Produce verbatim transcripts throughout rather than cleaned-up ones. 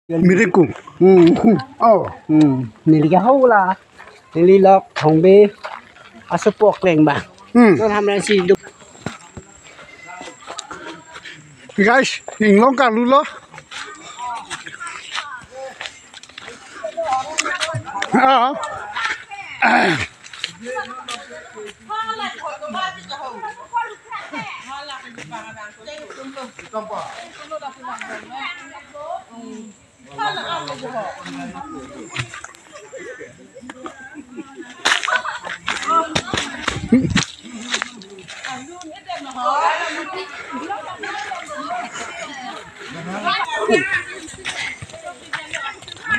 Mirik kung. Hmm. Oh. Hmm. Neli ke hau la. Neli lok hongbe. Aso pok leng ba. Hmm. Non hamra si duk. Guys, inglong kalu lo. Ah.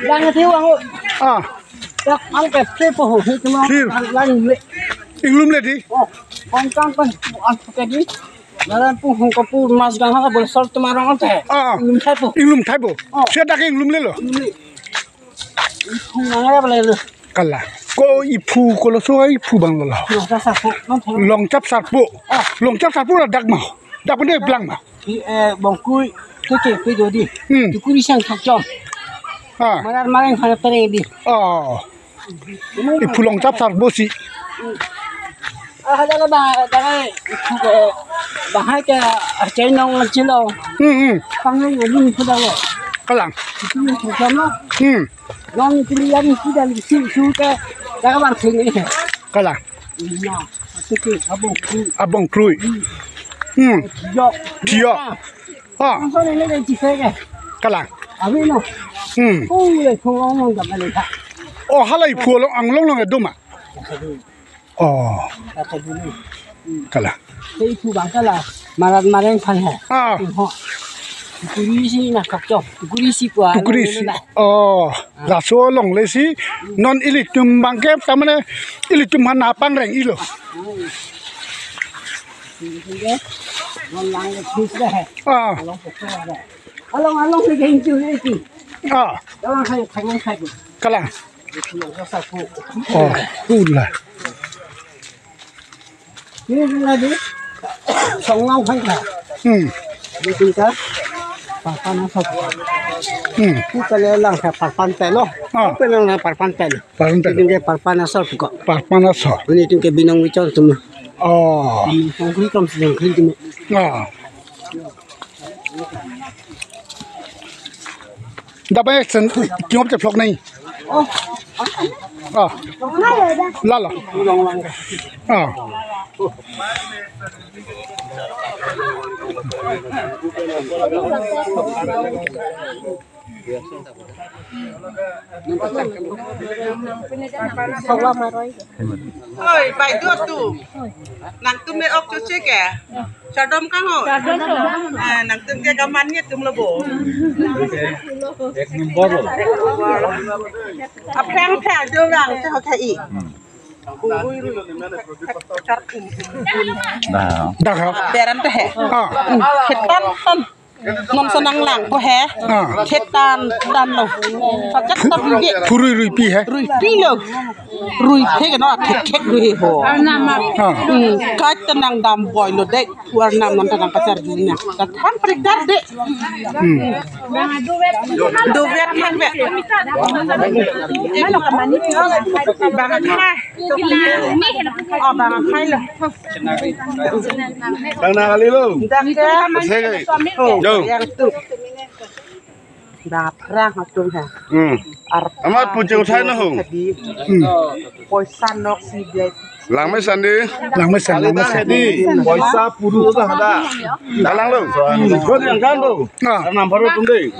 Lang thiu ang. Ah. Dak ang ke ple po ho, he cuma. Clear. Lang le. Inglum le di. Oh, kong kang kan ang ke di. Laran pu hong kapu mas gang ha bol sol tuma rong ante. Ah. Inglum thai po. Inglum thai po. Oh. Sia dak inglum le lo. Inglum le. Inglum nang ya bole lo. Kalang. Ko iphu ko lo so iphu bang lo. Longchap Sarpo, non thai. Longchap Sarpo. Ah. Longchap Sarpo ra dak ma. Dak ne blang ma. Di, eh, Bongkrui, ke ke pe do di. Hmm. Tukuri sang thak chom. Ah. Marar mareng phana pereng di. Oh. Iphu Longchap Sarpo si. Ah, hala la ba, da ngai, iphu ke, ba hai ke, ah, chai nong chilo. Hmm, hmm. Pangai ngai ni iphu da lo. Kalang. Iphu ni thak chom lo. Hmm. Nong pili yan si dan si su ke, da ka bang sing ni. Kalang. Na, ati ke, abong ku. Abong krui. Hmm. Yo. Tiyo. Ah. Ang ko ne ne ji se ke. Kalang. Abi no. Hmm. Ku le ku long long da le ta. Oh, hala iphu along, anglong long do ma. Oh. Kata dulu. Kalang. Ke iphu bang kala. Marat mareng phan hai. Ah. Ho. Tukuri si na kak chok. Tukuri si kua. Tukuri si. Oh. Laso along le si non ilitum bang ke ta mane ilitum han apang reng ilo. Non lang le sis le hai. Ah. Along pokok le. Along along le geng chu le ki. Ah. Along hai thang hai. Kalang. Oh, pula. Ini lagi. Song lang hai ka. Hmm. Di tingkat. Parpan asor. Hmm. Ku kali lang sa parpan telo. Ah. Ku lang sa parpan telo. Parpan telo. Ini ke parpan asor ko. Parpan asor. Ini tingkat binong wichon tu. Oh. Ini songkri kam songkri tu. Ah. Dabai sen kiop te phlok nai. Ah. La la. Ah. Oi, bai dur tu. Nangtum me ok chu che ke. Chardom kang ho. Chardom to. Ah, nangtum ke kaman ni tum lo bo. Ek number lo. Aphrang phrang do rang che ho khai. Ui, ui, ui. Char kum. Dah. Dah kah? Beran te he. Ah. Khetan tan. Non sonang lang po he. Ah. Khetan tan lo. Pachak ta rui ke. Phu rui rui pi he. Rui pi lo. Rui phe ke no thek thek rui he ho. Ah. Hmm, kai ta nang dam boi lo dek. War nam non ta nang kachar jui na. Ta than prik dar de. Hmm. Duvet than ve. Bang khai. Oh, bang khai lo. Bang na kali lo. Dak ke. Sege. Oh, yo. Yang tu. Bang phrang atum ha. Hmm. Ar- Amat puchung sai na hung. Hmm. Poisa nok si dia. Lang me sandi. Lang me sandi, lang me sandi. Poisa puru ta hada. Dalang lo. Ko yang kan tu. Nah. Ar nam baru tum dei.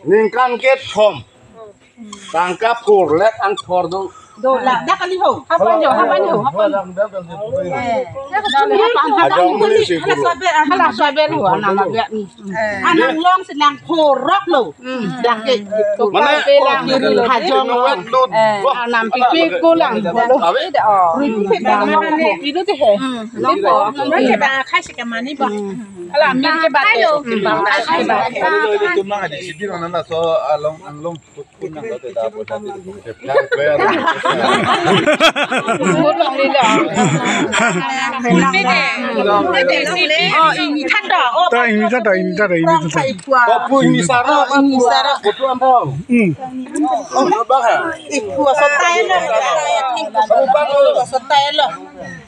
Ningkan ke thom. Tangka phurlek an thor do. Do la, dak kali ho. Hapan jo, hapan jo, hapan. Ajong muni si puru. Hala saber, hala saber ho, anam abia ni. Anang long si nang phurok lo. Dak ke. Mana? Pe lang diri hajong lo. Wet lut. Anam pipi kulang. Awe? Rui pipi bang long pidu te he. Pipo. Mana ba khai si ke mani ba. Hala min ke ba te. Bang khai si ke ba. Tumang aji sidi nang na so along anglong. Oh, ini tanda. Oh, to, ini tanda, ini tanda, ini tanda. Kopu ini sara, oh, ini sara. Kopu ambau. Hmm. Oh, bang ha. Iku sotai lo. Kopu bang lo. Sotai lo.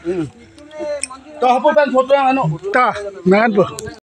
Hmm. To, kopu bang foto yang anu. Ta, nangan po.